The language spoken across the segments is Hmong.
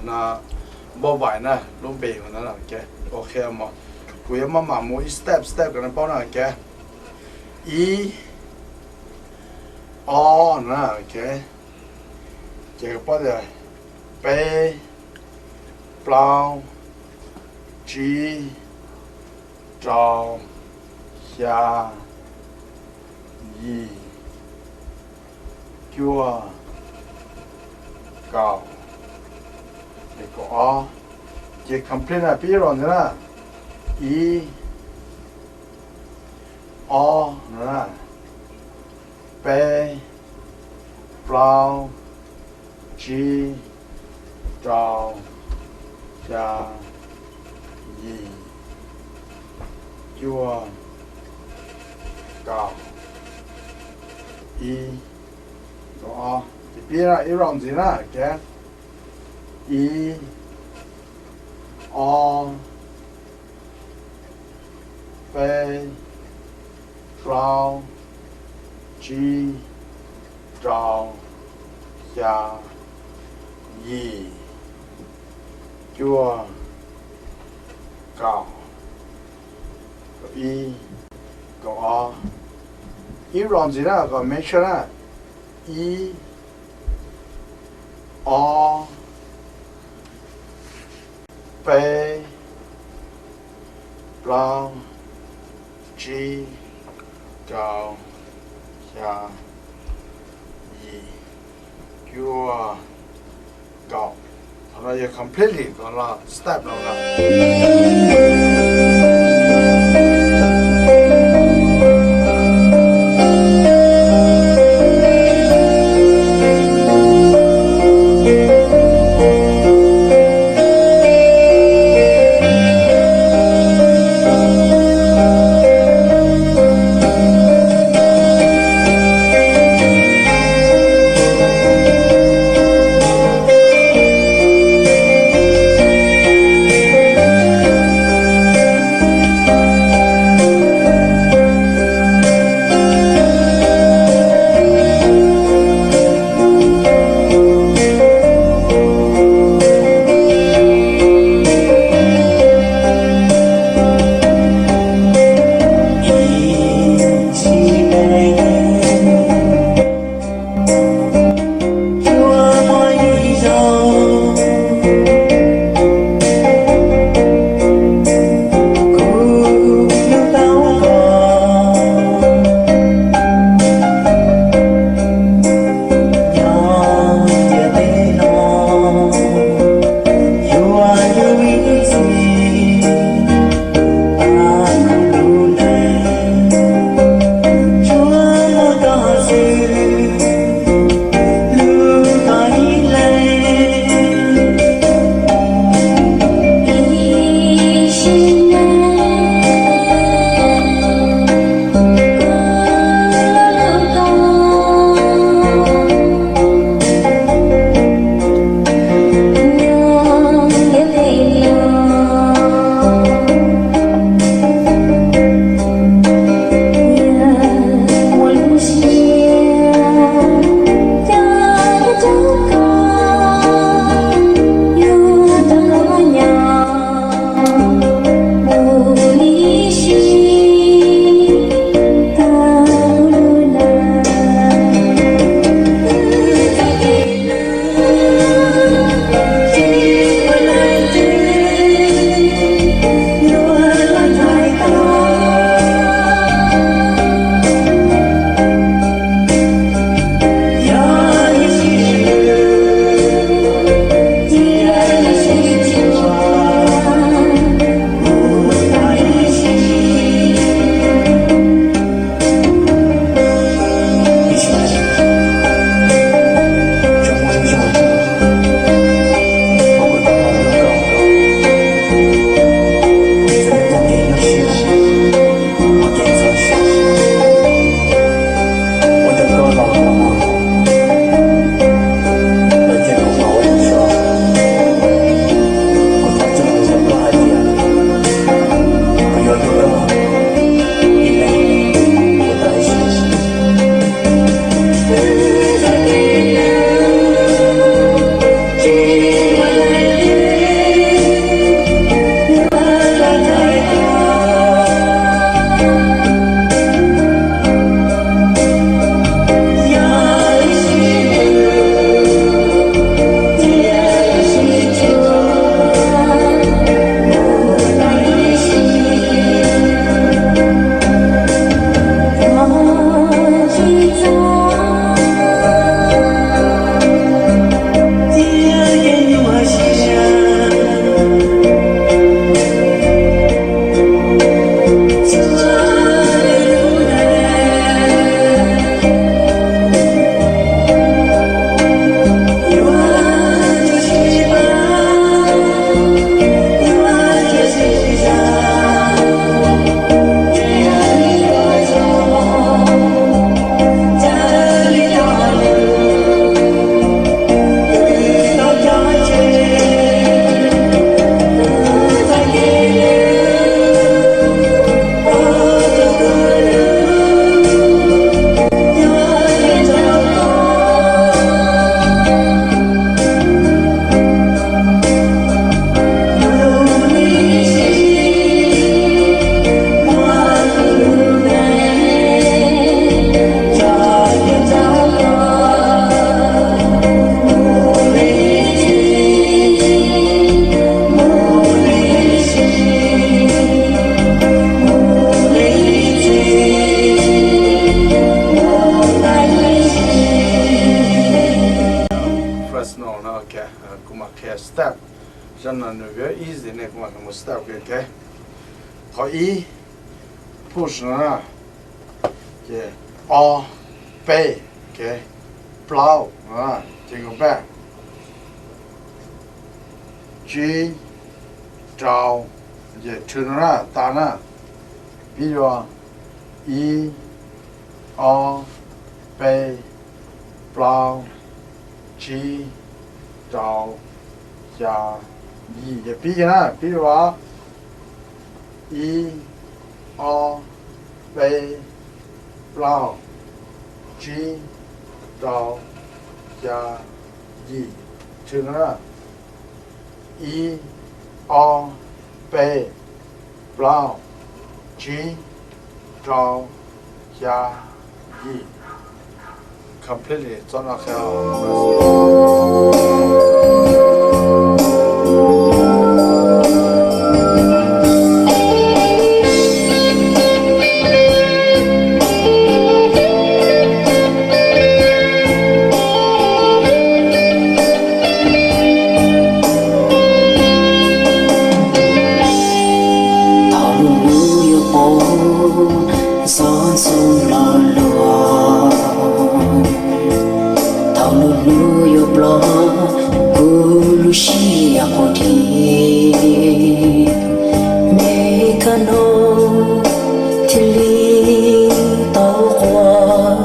npauj vais na, lub npe hu ntawd na. Ok, kuv yuav maj mam mus ib step step kom nej paub na. Ok, ib, ob na. Ok, ces paub tias peb, plaub, tsib, rau, xya, yim, cuaj, kaum, kaum ob. Ces complete na, pib ib los ntxiv na. Ib, ob, peb, plaub, tsib, rau, xya, yim, cuaj, kaum, ib, kaum ob. Ces pib ib los ntxiv na. Ok, ib, ob, peb, plaub, tsib, rau, xya, yim, cuaj, kaum, kaum ib, kaum ob. Ib los ntxiv na, kom measure na. Ib, ob, peb, plaub, tsib, rau, xya, yim, cuaj, kaum. Thaum no yog completely kom los step no lawm. Kuv mam qhia step, zaj no nws very easy ne, kuv mam qhia mus step, ok. Qhov ib, push no na, ces ob, peb, ok, plaub, ces go back, tsib, rau, ces thwv no na, tas na, pib dua, ib, ob, peb, plaub, tsib, rau, xya, yim, ces pib kiag na, pib dua, ib, ob, peb, plaub, tsib, rau, xya, yim, thwv no na, ib, ob, peb, plaub, tsib, rau, xya, yim, completely txog no qhia. Thaum lub hlub yuav poob, xov ntxoo los luag. Thaum lub hlub yuav ploj, kuv lub siab quaj dhi. Me kab no thiaj li tau quaj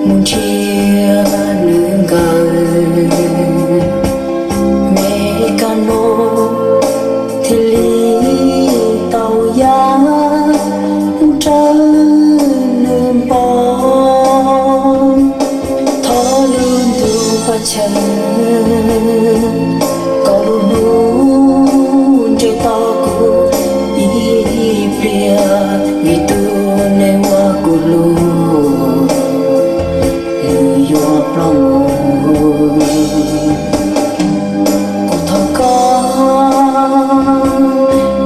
mus nrhiav nws nkawm. Me kab no thiaj li tau ya mus raws nws npoo. Thov lub ntuj pab chaw, kom lub hlub nres tau kuv ib pliag, vim tus neeg uas kuv hlub nws yuav ploj mus. Kuv thov koj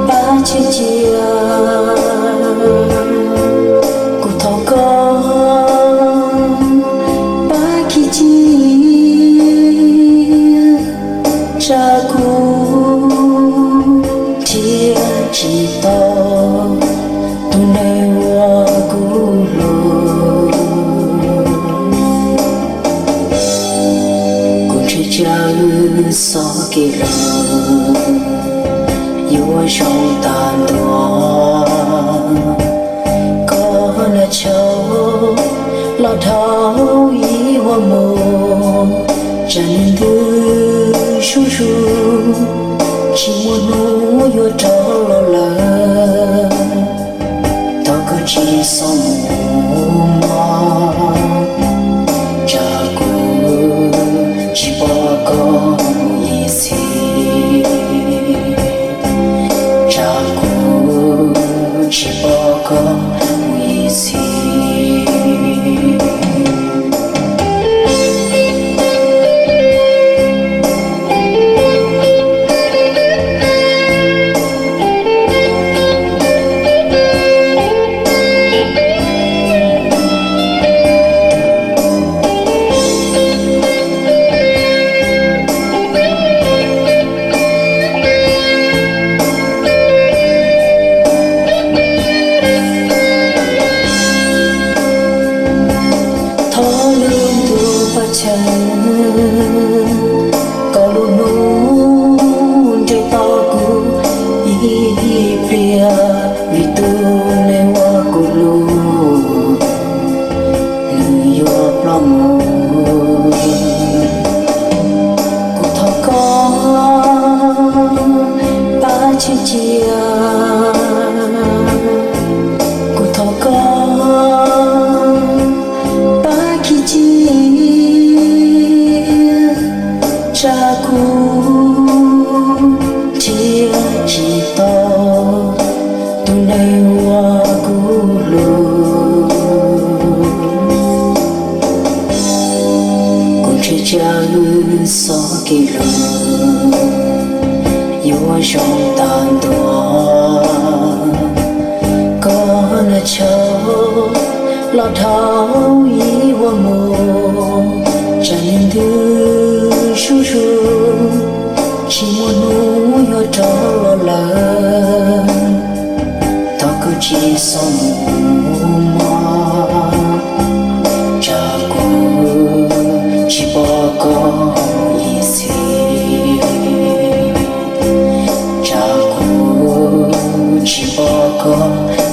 pab tsim txiaj, kuv thov koj pab khi cia, tsam kuv nrhiav tsis tau tus neeg uas kuv hlub. Kuv ntshai tsam wb txoj kev hlub yuav zoo tag ntua. Koj na tshauv los dhau ib vuag mum, tsam nws ntws zuj zus, tsis muaj hnub yuav rov los lawm. Thov koj tsis txhob mus mog, tsam kuv tsis pom koj mus ib txhis, tsam kuv tsis pom koj mus ib txhis. Thov lub ntuj pab chaw, kom lub hnub nres tau kuv ib pliag, vim tus neeg uas kuv hlub nws yuav ploj mus. Kuv thov koj pab tsim txiaj, kuv thov koj pab khi cia, tsam kuv nrhiav tsis tau tus neeg uas kuv hlub. Kuv ntshai tsam wb txoj kev hlub yuav zoo tag ntua. Koj na tshauv los dhau ib vuag mum, tsam nws ntws zuj zus, tsis pom koj.